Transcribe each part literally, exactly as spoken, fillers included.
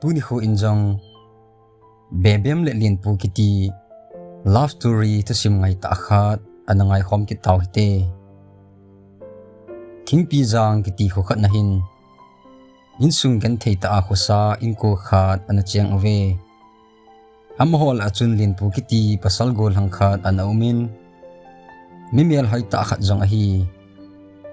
Tuni khu in jong Bebem le Lenpu kiti love story thusim ngai tah khat ana ngai khom kit tau hite. Thingpi Jang kiti kho khat na hin insung genthei tah a khosa inko khat ana cheng uve. Amaho lah a chun Lenpu kiti pasal gollhang khat ana um in, mi melhoi tah khat jong ahi.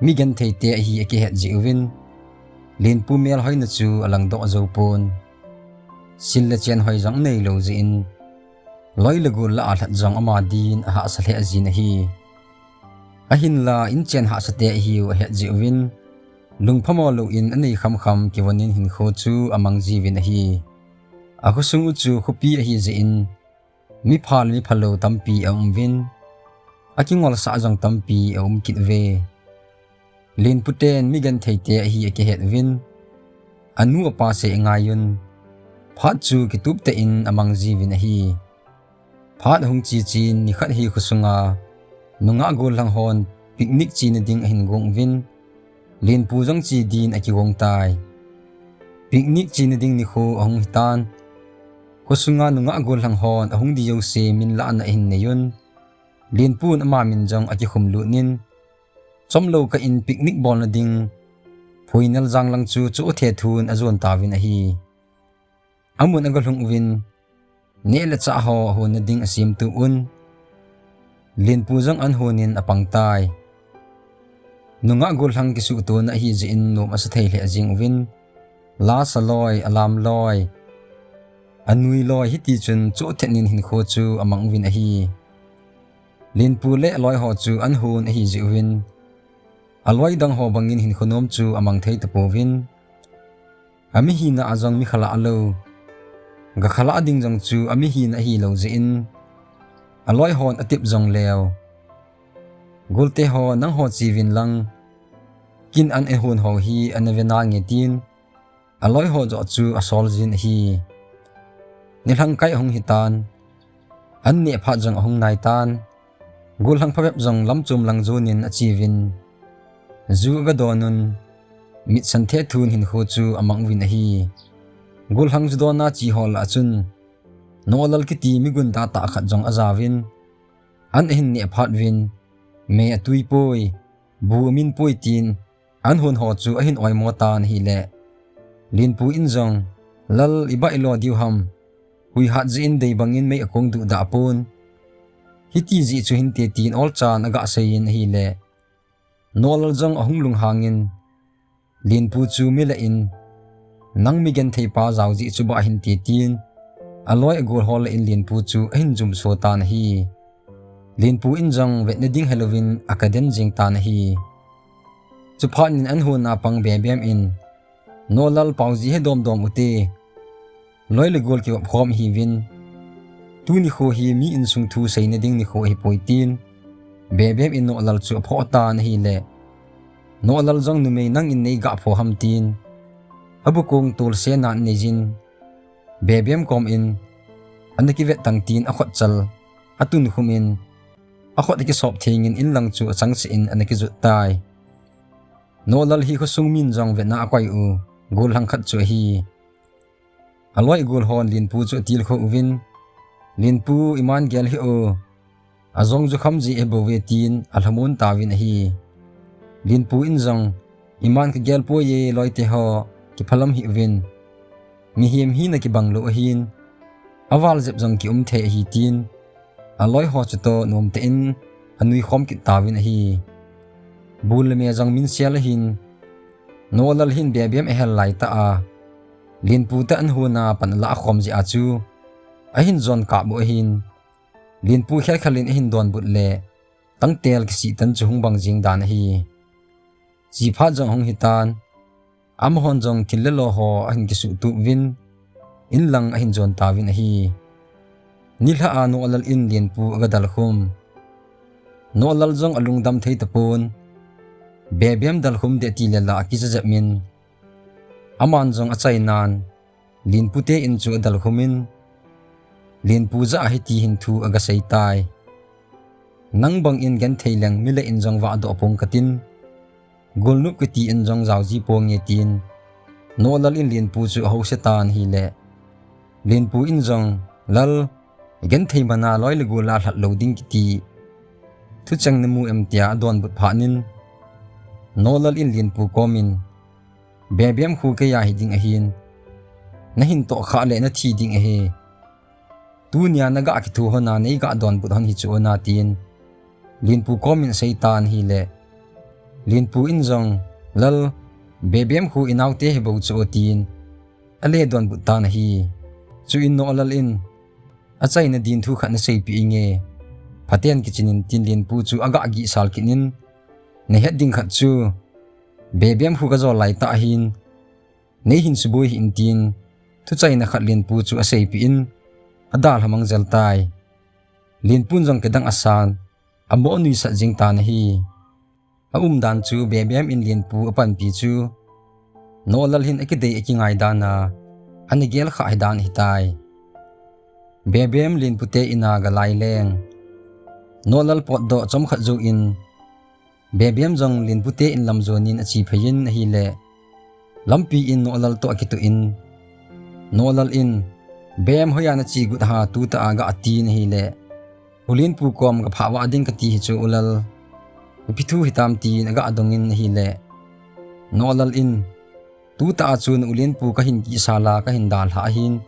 Mi genthei te ahi akihet jeh uvin, Lenpu melhoina chu alangdoh jou pon. Sil le chen hoi jong nei lou jeh in, loi le gol lah a lhat jong ama din ahahsa lheh jin ahi. Ahinla inchen hahsa te ahiu ahet jeh uvin, lungphamo lou in anei khamkham kivon in hinkho chu amang jiuvin ahi. Akhosung u chu khopi ahi jeh in, mipha le miphalou tampi aum uvin, akingolsah jong tampi aum kit uve. Lenpu ten mi genthei te ahi akihet uvin, anu apa sei angaiyun, phat chu kitup tah in amang jiuvin ahi. Phat ahung che chen, nikhat hi khosunga nungah gollhang hon picnic chena ding ahin gong uvin, Lenpu jong che din akigong tai. Picnic chena ding nikho ahung hitan, khosunga nungah gollhang hon ahung di jouse min lahna ahin neiyun, Lenpun ama min jong akikhum lut in, chomlou kah in picnic bolna ding Phoinel jang lang chu chu thethun ajon tauvin ahi. Amun agalhung uvin, neh le chah ho ahonna ding asemtup un, Lenpu jong an hon in apang tai. Nungah gollhang kisuhtona ahi jeh in nom asa thei lheh jeng uvin, la sa loi, alam loi, anui loi hiti chun chu thet in hinkho chu amang uvin ahi. Lenpu le aloi ho chu an hon ahi jeh uvin, aloi dang ho bangin hinkho nom chu amang thei tapouvin, amihina a jong mi khalah lou, ga khalah ding jong chu amihina ahilou jeh in, aloi hon atep jong leu, golte ho nangho cheuvin lang, kin an ahon ho hi ana ve nange tin, aloi ho joh chu asol jin ahi. Nilhang kai ahung hitan, an neh phat jong ahung nai tan, gollhang phabep jong lamchom lang jon in acheuvin, ju aga don un, mitsan thethun hinkho chu amang uvin ahi. Gollhang ju donna che ho lah a chun, Nohlal kiti mi gunda tah khat jong ajauvin, an ahin neh phat uvin, mei atui poi, bu amin poi tin, an hon ho chu ahin oimo tan ahile, Lenpu in jong, Lal, ibai lo diu ham, hui hat jeh in dei bangin mei akong duhdah pon, hiti jeh chu hinte tin olchan aga seiyin ahile, Nohlal jong ahung lunghangin, Lenpu chu mi lah in, nang mi genthei pa jao jeh chu bah hinte tin, aloi agol ho lah in Lenpu chu ahin jumso tan ahi. Lenpu in jong vetna ding helouvin aga den jeng tan ahi. Chuphat in an hon a pang Bebem in, Nohlal, pao ji he domdom ute, loi le gol kivop khom ihiuvin, tuni kho hi mi insung thu seina ding nikho ahipoi tin, Bebem in Nohlal chu aphoh tan ahile, Nohlal jong, numei, nangin nei gah phoh ham tin, abukong tolse nan neijin, Bebem kom in, ana kivet tan tin akhutchal atunkhum in, akhut akisop thengin inlang chu achangseh in ana kijot tai. Nohlal hi khosung min jong vetna akoi u gollhang khat chu ahi. Aloi agol hon Lenpu chu atilkhou uvin, Lenpu, iman gel hih o, ajong jukham ji ahibouve tin alhamon tauvin ahi. Lenpu in jong, iman kagel poi e, loite ho, kiphalam hih uvin, mihem hina kibang lou ahin, aval jep jong kium thei ahi tin, aloi ho chutoh nomtah in anui khom kit tauvin ahi. Bu le me jong minsel ahin, Nohlal hin Bebem ahel laitah a, Lenpu toh an hon a pan alah khom jeh a chu, ahin jon kap u ahin, Lenpu khelkhel in ahin donbut le, tangtel kisih tan chu hung bang jeng dan ahi. Chuphat jong ahung hitan, amahon jong thil le lo ho ahin kisuhtup uvin, inlang ahin jon tauvin ahi. Nilhah a Nohlal in Lenpu aga dalkhum. Nohlal jong alungdam thei tapon, Bebem dalkhum ding tile la akija jep in, aman jong achainan, Lenpu te in chu adalkhum in, Lenpu jah a hiti hin thu aga sei tai. Nang bangin genthei leng mi lah in jong vahdoh pong katin, golnop kiti in jong jao ji ponge tin, Nohlal in Lenpu chu ahousa tan ahile, Lenpu in jong, Lal, genthei mana loi le gol a lhat lou ding kiti thucheng namu em tia adonbut phat in, Nohlal in Lenpu kom in, Bebem khu keiya hiding ahin, nahin tohkhah le nathi ding ahi. Tunia naga kithu hon a neiga donbut hon hi chu ana tin, Lenpu kom in asei tan ahile, Lenpu in jong, Lal, Bebem khu inaote hibou chu atin, ale donbut tan ahi. Chuin Nohlal in, achaina din thu khat naseipeh inge, phaten kichen in tin Lenpu chu aga gihsal kit in, nahet ding khat chu, Bebem khu kajol laitah ahin, neihin suboi hih in tin, thuchaina khat Lenpu chu aseipeh in, adalha mang jel tai. Lenpu in jong kidang asan, amo anuisat jing tan ahi. Aumdan chu Bebem in Lenpu apanpi chu, Nohlal hin akidei akingai dan a, ana gelkhah hidan ahitai. Bebem Lenpu te in a galai leng, Nohlal potdoh chomkhat jouvin, Bebem jong Lenpu te in lam jonin ache phei in ahile, lampi in Nohlal toh akitoh in, Nohlal in, Bem, hoiya nache got ham tutah a aga tin ahile, U Lenpu kom kaphah vah ding kati hi chu U Lal, ipi thu hitam tin aga dong in ahile, Nohlal in, tutah a chun U Lenpu kahin kihsal a kahin dalha ahin,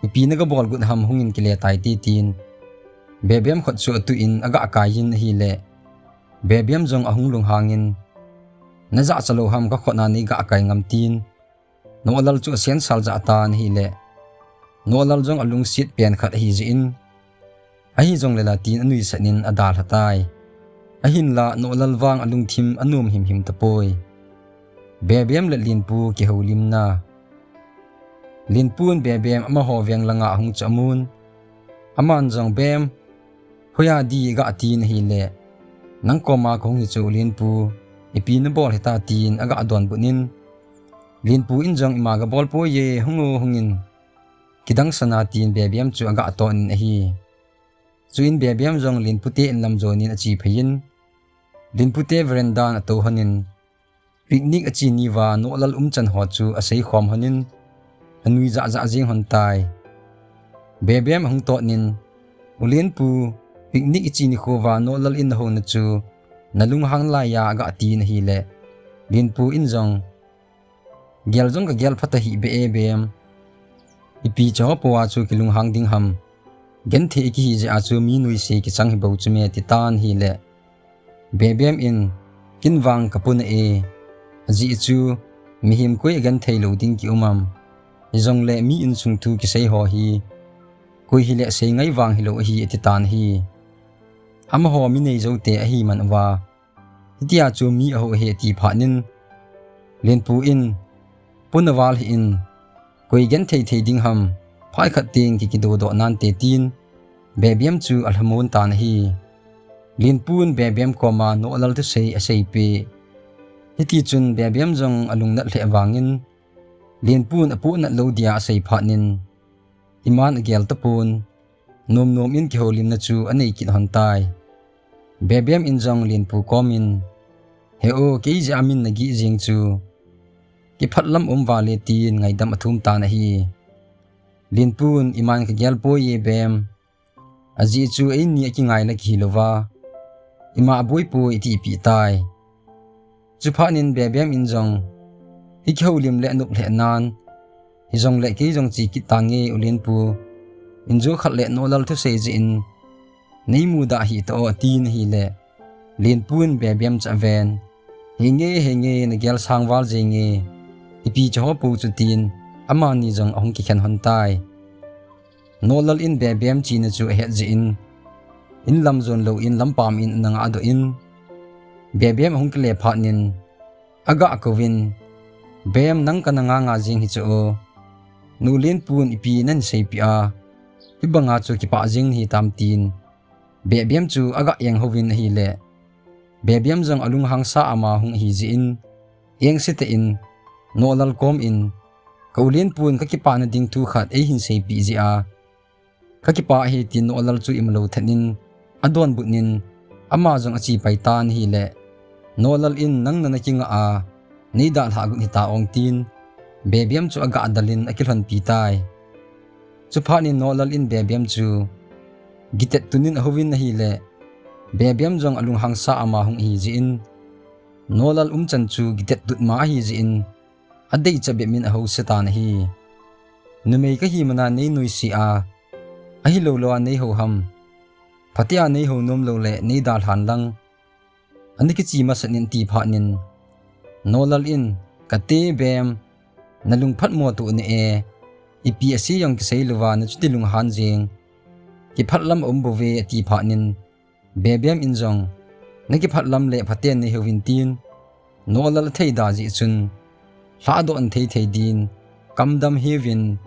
ipi naga bol got ham, hungin kile taite tin, Bebem khut chu atuh in aga kai in ahile, Bebem jong ahung lunghang in, najahcha lou ham, kakhut a neiga kai ngam tin, Nohlal chu asensal jah tan ahile, Nohlal jong alungset pen khat ahijeh in, ahijongle la tin anuisat in adalha tai. Ahinla Nohlal vang alungthim anom himhim tapoi. Bebem le Lenpu kihoulimna. Lenpu in Bebem amaho veng langa ahung chu amun, aman jong, Bem, hoiya di, aga tin ahile, nang koma kahung hi chu Lenpu, ipi nabol hita tin aga donbut in, Lenpu in jong, ima gabol poi e, hung o, hungin, kidang sana tin Bebem chu aga ton in ahi. Chuin Bebem jong Lenpu te in lam jonin ache phei in, Lenpu te veranda in atou hon in, picnic ache niuva Nohlal umchan ho chu aseikhom hon in, anui jahjah jeng hon tai. Bebem ahung tot in, U Lenpu, picnic iche nikho uva Nohlal in nahouna chu nalunghang lai a, aga tin ahile, Lenpu in jong, Gel jong kagel phat tahih beh e Bem. Ipi chu ho pou a chu kilunghang ding ham. Genthei ikihi jeh a chu mi nuisat kichang hibou chu me, ati tan ahile, Bebem in, Ken vang kapuna e. Ajeh chu mihem koi agenthei lou ding kium am? Hijongle mi insung thu kisei ho hi koi hile seingai vang hilou ahi, ati tan ahi. Amaho mi neijou te ahi man uva, hitia chu mi ahou ahi, ati phat in, Lenpu in, Puna val hih in, koi genthei thei ding ham, phat khat teng kikidodoh nante, tin Bebem chu alhamon tan ahi. Lenpu in Bebem koma Nohlal thusei aseipeh. Hitichun Bebem jong alungnat lheh vangin, Lenpu in apohnat lou dia asei phat in, iman agel tapon, nomnom in kihoulimna chu anei kit hon tai. Bebem in jong Lenpu kom in, He o, kei jeh a min nagih jeng chu, kiphat lam um vale, tin ngaidam athum tan ahi. Lenpu in, Iman kagel poi e Bem. Ajeh chu eini akingai la kihi louva, ima aboi poi, atipeh tai. Chuphat in Bebem in jong, Ikihoulim le anop lheh nan, hijongle kei jong che kit tange U Lenpu. Injo khat le Nohlal thusei jeh in neimudah hih ta o, atin ahile, Lenpu in Bebem chu aven, Henge, henge, nagel sang val jenge. Ipi chu ho pou chu, tin amani jong ahung kikhen hon tai. Nohlal in Bebem chena chu ahet jeh in, in lam jon louvin lampam in ana ngahdoh in, Bebem ahung kile phat in, aga kouvin, Bem, nang kana nganga jeng hi chu o. Nu Lenpu in ipi nahin seipeh a, hibanga chu kipah jeng nahi tam, tin Bebem chu aga enghouvin ahile, Bebem jong alunghang sa ama hung ahi jeh in, engse tah in, Nohlal kom in, Ka U Lenpu in kakipana ding thu khat eihin seipeh jeh a, kakipah ahi, tin Nohlal chu imalou thet in adonbut in, ama jong ache pai tan ahile, Nohlal in, Nang nana kingah a, neidalhah got hita ong, tin Bebiam chu agah dalin akilhonpi tai. Chuphat in Nolal in Bebiam chu gitet tunin ahouvin ahile, Bebiam jong alunghang sa ama hung ahi jeh in, Nolal umchan chu gitet tut ma ahi jeh in, adeicha bep in ahousa tan ahi. Numei kahi mana nei nuisat a, ahilou lou a nei hou ham. Phatea nei hou nom lou le nei dalhan lang. Ana kiche masat in ati phat in, Nolal in, Kate Bem, nalung phatmo toh ne e, ipi asei jong kisei louva nachuti lunghan jeng. Kiphat lam aum bouve ati phat in, Bebiam in jong, nakiphat lam le phaten nei houvin tin, Nolal athei da jeh chun, lhahdoh in thei thei din, kamdam hiuvin,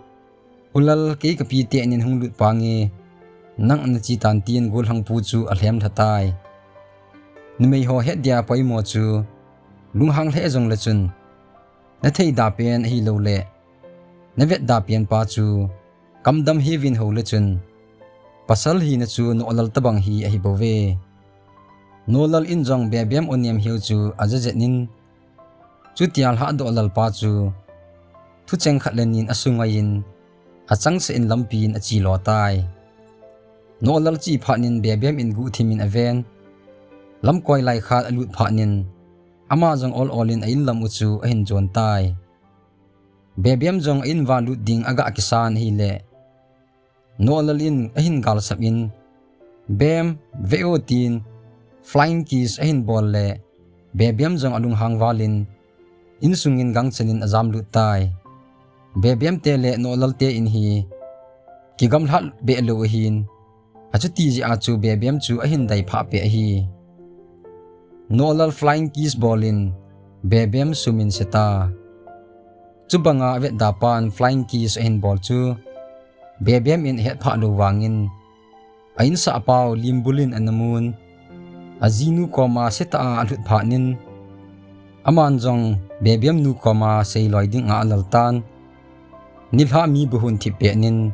Ulal kei kapi teni in hung lut pange, nang ana che tan tin gollhangpu chu alhem lha tai. Numei ho het dia poimo chu, lunghang lheh jong le chun, nathei da pen ahilou le, navet da pen pa chu, kamdam hiuvin hou le chun, pasal hina chu Nolal tabang hi ahi bouve. Nolal in jong Bebiam onem hiu chu ajajet in, chutia lhahdoh lal pa chu, thucheng khat le ni in asungai in, achangseh in lampi in ache lo tai. Nolal che phat in Bebiam in guhthim in aven, lamkoi lai khat alut phat in, ama jong ol ol in a-in lam u chu ahin jon tai. Bebiam jong a-in va lut ding agah kisan ahile, Nolal in ahin galsap in, Bem, ve o tin, flying kiss ahin bol le, Bebiam jong alunghang val in, insung in gangchan in ajam lut tai. Bebiam te le Nolal te in hi, kigamlhat beh lou ahin, achuti jeh a chu Bebiam chu ahin dai phah peh ahi. Nolal flying kiss bol in, Bebiam sum in se ta. Chubanga avet da pan flying kiss ahin bol chu, Bebiam in ahet phah lou vangin, a-insah pau Limbul in ana mun, ajinu koma seta a alhut phat in, aman jong Bebiam nu koma seiloi ding a alal tan, nilhah mi buhun thip pet in,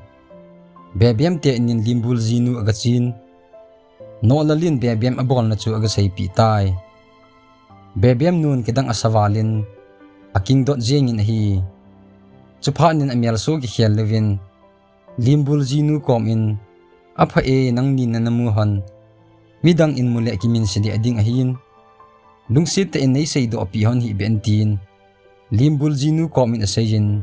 Bebiam te in Limbul jinu agachen, Nolal in Bebiam abolna chu agaseipeh tai. Bebiam nun kidang asa val in, akingdot jeng in ahi. Chuphat in amelso kikhel leuvin, Limbul jinu kom in, apha e nangnin nana mu hon, midang in mu le kiminse deh ding ahin, lungset tah in nei seidoh peh hon hih beh in tin, Limbul jinu kom in asei in,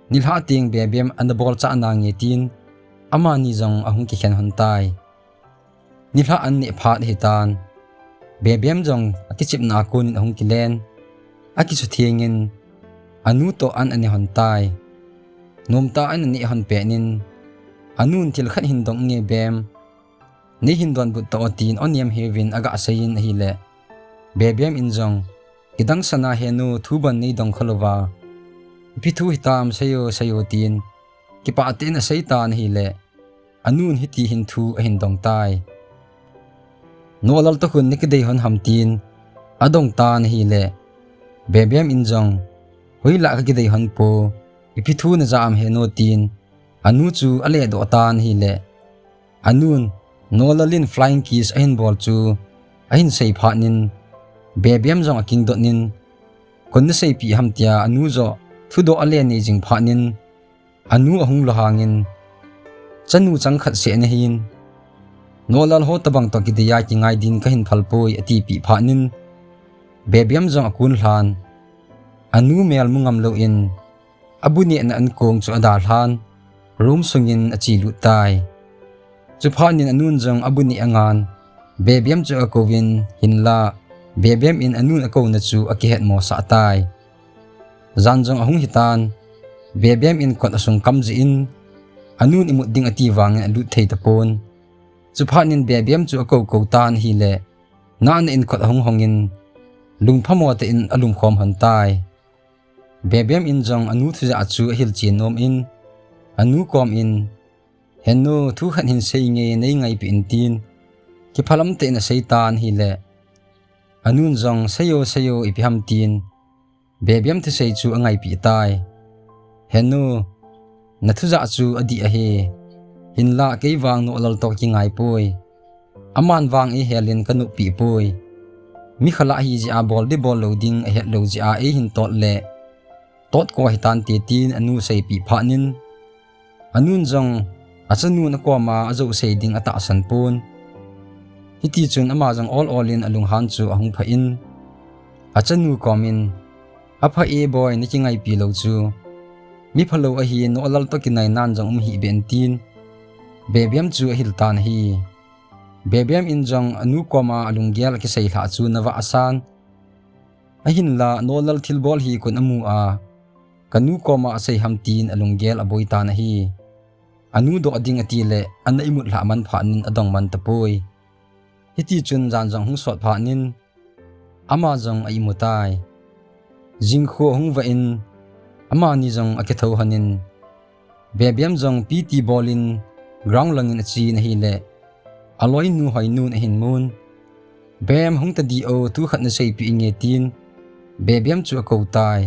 nilhah teng Bebiam ana bolchah nange tin, amani jong ahung kikhen hon tai. Nilhah an neh phat ahitan, Bebiam jong akichepna a kon in ahung kilen, akisutheng in, anu toh an ane hon tai. Nomtah in ane hon pet in, anun thil khat hin dong nge Bem, nei hin donbut tao tin onem hiuvin agasei in ahile, Bebiam in jong, kidang sana henu thu ban nei dong kha louva, ipi thu hitam sei o sei o tin, kipah tah in asei tan ahile, anun hiti hin thu ahin dong tai. Nolal toh khun na kidei hon ham tin, adong tan ahile, Bebiam in jong, hoilah kakidei hon po, ipi thu naja am henu tin, anu chu aledoh tan ahile, anun, Nolal in flying kiss ahin bol chu, ahin sei phat in, Bebiam jong akingdot in, kon naseipeh ham tia anu joh, thudoh ale nei jing phat in, anu ahung lohang in, chanu chang khat seh nahin, Nolal ho tobang toh kidei a kingai din kahin phal poi atipeh phat in, Bebiam jong akun lhan, anu mel mu ngam louvin, abu nehna ankong chu adalhan, room sung in ache lut tai. Chuphat in anun jong abu neh angan, Bebiam chu akouvin, hinlah, Bebiam in anun akouna chu akihetmosah tai. Jan jong ahung hitan, Bebiam in kot asung kam jeh in, anun imut ding ati vangin alut thei tapon. Chuphat in Bebiam chu akou kou tan ahile, nahna in kot ahung hong in, lungphamo tah in alungkhom hon tai. Bebiam in jong anu thujah chu ahilchen nom in, anu kom in, henu thu khat hin sei nge nei ngaipeh in tin, kiphalam tah in asei tan ahile, anun jong sei o sei o ipi ham tin, Bebiam thusei chu angaipeh tai. Henu, nathujah chu adih ahi. Hinlah kei vang Nolal toh kingai poi. Aman vang eihel in kanop peh poi. Mi khalah hijeh a bol ding bol lou ding ahet lou jeh a eihin tot le, totko hitante tin anu seipeh phatnin, anun jong achanun akoma ajou sei ding atahsan pon. Hitichun ama jong ol ol in alunghan chu ahung phah in, achanu komin, Apha e boi, nakingaipi lou chu. Miphalou ahi, Nohlal toh kinai nan jong um hih beh in tin, Bebem chu ahil tan ahi. Bebem in jong anu koma alunggel akiseilhah chu navah asan. Ahinla Nohlal thilbol hi kon amu a, kanu koma asei ham tin alunggel aboi tan ahi. Anu doh ding atile ana imut lhah man phatnin adong man tapoi. Hitichun jan jong hung sot phatnin, ama jong a-imu tai. Jingkhu ahung vah in, amani jong akithou lhonin, Bebem jong P T bol in ground langin achen ahile, aloinu Hoinun ahin mun. Bem, hung tadi o, thu khat naseipeh inge tin, Bebem chu akou tai.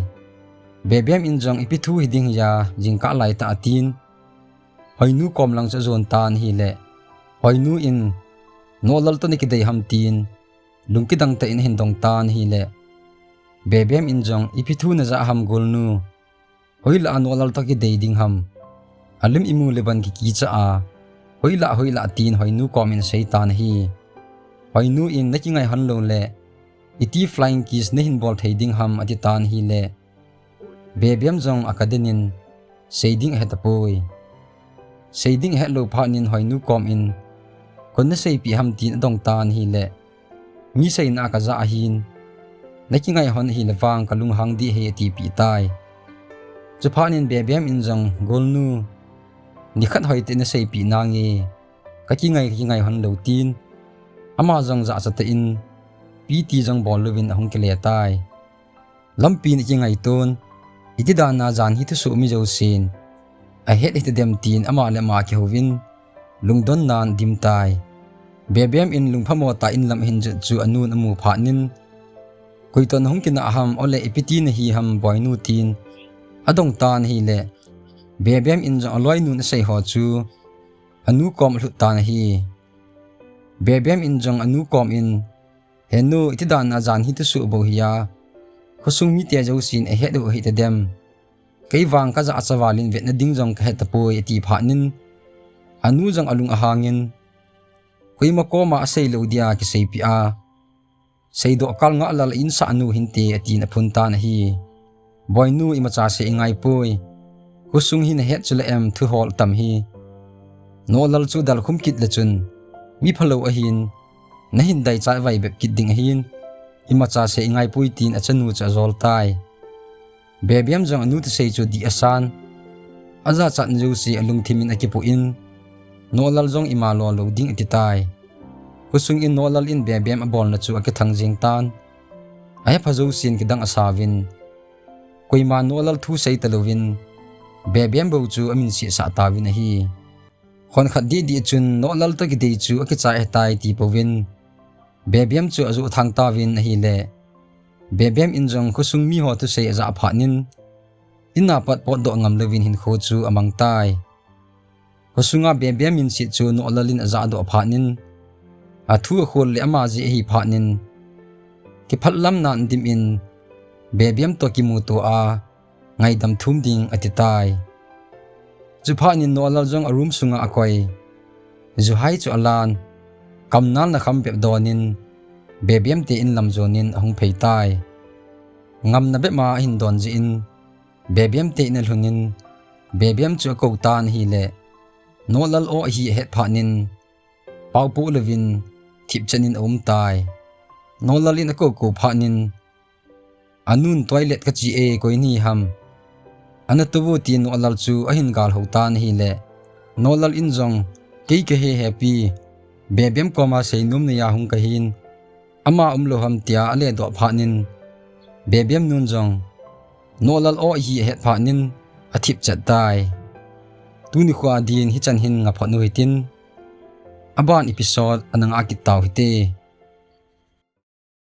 Bebem in jong ipi thu hiding hia, jingkah laitah atin, Hoinu kom lang chu ajon tan ahile, Hoinu in, Nohlal toh nakidei ham tin, lungkidang tah in ahin dong tan ahile, Bebem in jong, Ipi thu najah ham golnu? Hoilah a Nohlal toh kidei ding ham? Alim imu le ban kikichah a, Hoilah, hoilah, tin Hoinu komin asei tan ahi. Hoinu in, Nakingai lhon loule iti flying kiss nahin bol thei ding ham, ati tan ahile, Bebem jong akadenin, sei ding ahetapoi. Sei ding ahet lou phatnin Hoinu komin, Kon naseipeh ham, tin adong tan ahile, Mi seina a kajah ahin, Nakingai lhon ahile vang kalunghang ding ahi, atipeh tai. Chuphatnin Bebem in jong, Golnu, nikhat hoitah in naseipeh nange, kakingai, kakingai lhon lou, tin, ama jong jahcha tah in P T jong bol louvin ahung kile tai. Lampin akingaiton, iti dana jan hi thusoh mi jousen ahet hitadem, tin ama le ama akihouvin, lungdonnan adim tai. Bebem in lungphamo tah in lam ahin jot chu anun amu phatnin, Koi toh nahung kinah ham, ole ipi ti nahi ham boinu, tin adong tan ahile, Bebem in jong aloinun asei ho chu anu kom alhut tan ahi. Bebem in jong anu komin, Henu, iti dana jan hi thusoh bou hia, khosung mite jousen ahet u hitadem? Kei vang kajahcha valin vetna ding jong kahetapoi, ati phatnin, anu jong alung ahangin, Koima koma asei lou dia kiseipeh a, seidoh kal ngah lal a insahnu hinte, atin aphun tan ahi. Boinu, imacha seh ingaipoi. Khosung hi nahet chule em, thuhol atam hi. Nohlal chu dalkhum kit le chun, miphalou ahin, nahin daichat vaibep kit ding ahin, imacha seh ingaipoi, tin achanu chu ajol tai. Bebem jong anu thusei chu dih asan. Ajachatna jouse alungthimin akipoh in, Nohlal jong ima lo lou ding ati tai. Khosungin Nohlal in Bebem abolna chu akithang jeng tan. Ahepha jousen kidang asauvin, koima Nohlal thu sei talouvin, Bebem bou chu aminsehsah tauvin ahi. Khonkhat dehdeh chun Nohlal toh kidei chu akichai ahitai tipouvin, Bebem chu ajoh thang tauvin ahile, Bebem in jong khosung miho thusei ajah phatnin, ina pat potdoh ngam louvin hinkho chu amang tai. Khosunga Bebem minset chu Nohlal in ajahdoh phatnin, athu akhol le ama jeh ahi phatnin, kiphatlamnan adim in, Bebem toh kimuto a, ngaidam thum ding ati tai. Chuphatnin Nohlal jong a room sunga akoi. Juhai chu alan, kamnalna kham bep donin, Bebem te in lam jonin ahung phei tai. Ngamna bep ma ahin don jeh in, Bebem te in alhunin, Bebem chu akou tan ahile, Nohlal o ahi ahet phatnin, paopoh louvin, thipchet in aum tai. Nohlal in akoukou phatnin, anun toilet kache e, koi nahi ham, ana touvo, tin Nohlal chu ahin galhou tan ahile, Nohlal in jong, kei kahe hepi, Bebem koma seinom neiya hung kahin, ama umlou ham tia aledoh phatnin, Bebem nun jong, Nohlal o ahi ahet phatnin, athipchet tai. Tuni khoa din hichan hin ngaphot u hitin, aban episode ana ngah kit tau hite.